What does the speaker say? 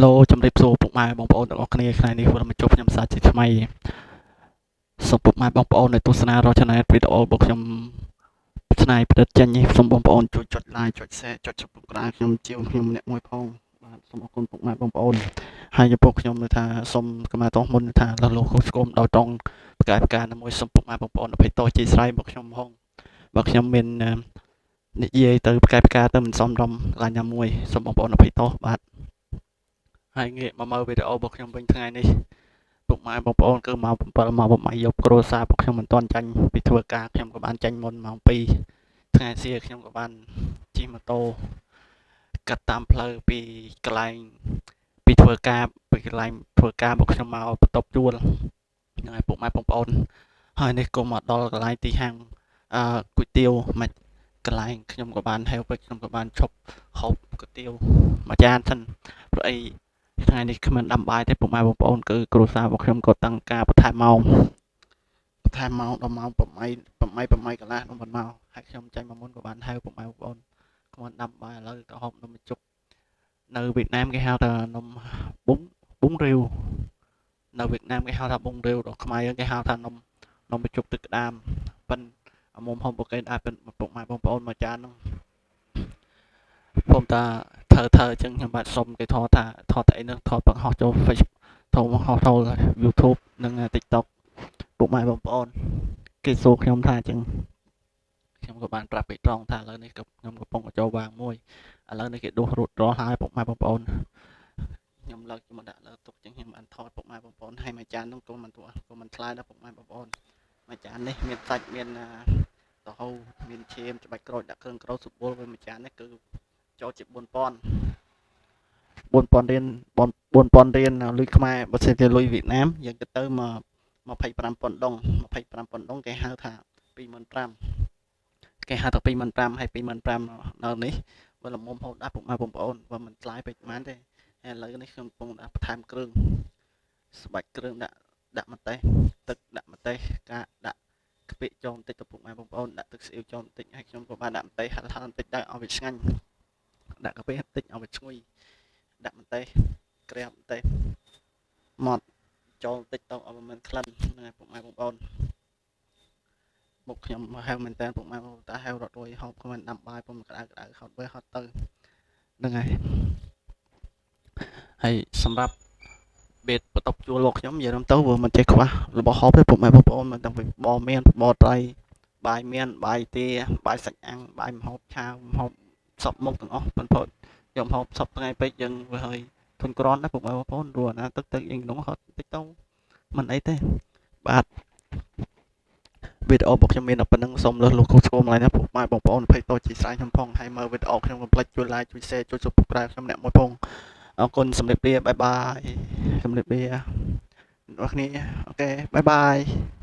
ឡូជំរាបសួរពុកម៉ែបងប្អូនទាំងអស់គ្នាថ្ងៃនេះវិលមកជួបខ្ញុំសាជាថ្មីសូមពុកម៉ែបងប្អូនដែលទស្សនារាល់ Channel វីដេអូរបស់ខ្ញុំច្នៃប្រឌិតចេញនេះសូមបងប្អូនជួយចុច Like ចុច Share ចុច Subscribe ខ្ញុំជាវខ្ញុំម្នាក់មួយផងបាទសូមអរគុណពុកម៉ែបងប្អូនហើយចំពោះខ្ញុំនៅថាសូមកម្មាទោសមុនថាលលោកខុសឆ្គងដោយត្រង់ផ្កាយផ្កាមួយសូមពុកម៉ែបងប្អូនអភ័យទោសជាស្រ័យរបស់ខ្ញុំផងបើខ្ញុំមាននិយាយទៅផ្កាយផ្កាទៅមិនសមរម្យកន្លែងណាមួយសូមបងប្អូនអភ័យទោសបាទហើយងាកមកមើលវីដេអូរបស់ខ្ញុំវិញថ្ងៃនេះពុកម៉ែបងប្អូនគឺម៉ោង7ម៉ោង8យប់គ្រួសាររបស់ខ្ញុំមិនទាន់ចាញ់ពីធ្វើការខ្ញុំក៏បានចាញ់មុនម៉ោង2ថ្ងៃសៀខ្ញុំក៏បានជិះម៉ូតូកាត់តាមផ្លូវពីកន្លែងពីធ្វើការពីកន្លែងធ្វើការរបស់ខ្ញុំមកបន្ទប់ជួលហ្នឹងហើយពុកម៉ែបងប្អូនហើយនេះក៏មកដល់កន្លែងទីហាងអឺគុយទាវមកកន្លែងខ្ញុំក៏បានហេវពេកខ្ញុំក៏បានឈប់ហូបគុយទាវមួយចានសិនព្រោះអីថ្ងៃនេះគ្មានដាំបាយទេពុកម៉ែបងប្អូនគឺគ្រួសាររបស់ខ្ញុំក៏តាំងការបន្ថែមម៉ោងបន្ថែមម៉ោងដល់ម៉ោង8 8 8កន្លះដល់មិនមកហើយខ្ញុំចាញ់មកមុនក៏បានហៅពុកម៉ែបងប្អូនគ្មានដាំបាយឥឡូវទៅហូបនំបញ្ចុកនៅវៀតណាមគេហៅថានំបុងបុងរាវនៅវៀតណាមគេហៅថាបុងរាវដល់ខ្មែរគេហៅថានំនំបញ្ចុកទឹកក្តាមប៉ិនអមុំហូបអូខេដែរប៉ិនពុកម៉ែបងប្អូនមួយចានហ្នឹងខ្ញុំតាធ្វើធ្វើអញ្ចឹងខ្ញុំបាទសុំគេថតថាថតតែអីហ្នឹងថតបង្ហោះចូល Facebook ថតបង្ហោះចូល YouTube និង TikTok ពុកម៉ែបងប្អូនគេសួរខ្ញុំថាអញ្ចឹងខ្ញុំក៏បានប្រាប់ពីត្រង់ថាឥឡូវនេះក៏ខ្ញុំកំពុងចូលវាងមួយឥឡូវនេះគេដួសរួចរាល់ហើយពុកម៉ែបងប្អូនខ្ញុំលើកមកដាក់លើទុកអញ្ចឹងខ្ញុំបានថតពុកម៉ែបងប្អូនហើយមួយចានហ្នឹងក៏មិនក៏មិនថ្លៃដល់ពុកម៉ែបងប្អូនមួយចាននេះមានសាច់មានតហូមានឈាមច្បាច់ក្រូចដាក់គ្រឿងក្រូចសុបុលវិញមួយចាននេះគឺចូលជា4000 4000រៀល4000រៀលលុយខ្មែរបើសិនជាលុយវៀតណាមយើងទៅទៅមក25,000ដុង25,000ដុងគេហៅថា25,000គេហៅថា25,000ហើយ25,000នៅនេះបើលំមុំហូតដែរពុកម៉ែបងប្អូនបើមិនថ្លៃពេកប៉ុន្មានទេហើយឥឡូវនេះខ្ញុំកំពុងដាក់បន្ថែមគ្រឿងស្បាច់គ្រឿងដាក់ដាក់ម្ទេសទឹកដាក់ម្ទេសការដាក់កាពិចូលបន្តិចទៅពុកម៉ែបងប្អូនដាក់ទឹកស្អ៊ីវចូលបន្តិចហើយខ្ញុំក៏បានដាក់ម្ទេសហិលហិលបន្តិចដែរឲ្យវាឆ្ងាញ់ដាក់កាពិបន្តិចឲ្យវាឈ្ងុយដាក់ម្ទេសក្រាបម្ទេសម៉ត់ចូលបន្តិចទៅឲ្យมันក្លិនហ្នឹងហើយពុកម៉ែបងប្អូនមុខខ្ញុំហៅមែនតើពុកម៉ែបងប្អូនតាហៅរត់រួយហូបខ្ញុំដាំបាយពុំក្តៅក្តៅហត់វិញហត់ទៅហ្នឹងហើយហើយសម្រាប់បេតបន្ទប់ជួលលោកខ្ញុំនិយាយទៅវាមិនចេះខ្វះរបស់ហូបទេពុកម៉ែបងប្អូនមិនតាំងពីបមានបត្រីបាយមានបាយទាបាយសាច់អាំងបាយម្ហូបឆាម្ហូបសពមុខទាំងអស់ប៉ុន្តែខ្ញុំហូបសពថ្ងៃពេកយើងវាហើយធន់ក្រន់ដែរពុកម៉ែបងប្អូនព្រោះអាណាទឹកទឹកយើងក្នុងហត់តិចទៅមិនអីទេបាទវីដេអូរបស់ខ្ញុំមានតែប៉ុណ្្នឹងសូមលើសលោកគ្រូស្គមឡើយណាពុកម៉ែបងប្អូនភ័យតូចជាស្រ័យខ្ញុំផងហើយមើលវីដេអូខ្ញុំកុំភ្លេចជួយ like ជួយ share ជួយ Subscribe ខ្ញុំអ្នកមួយផងអរគុណសម្រាប់លា bye bye សម្រាប់លាអ្នកគ្នា OK bye bye.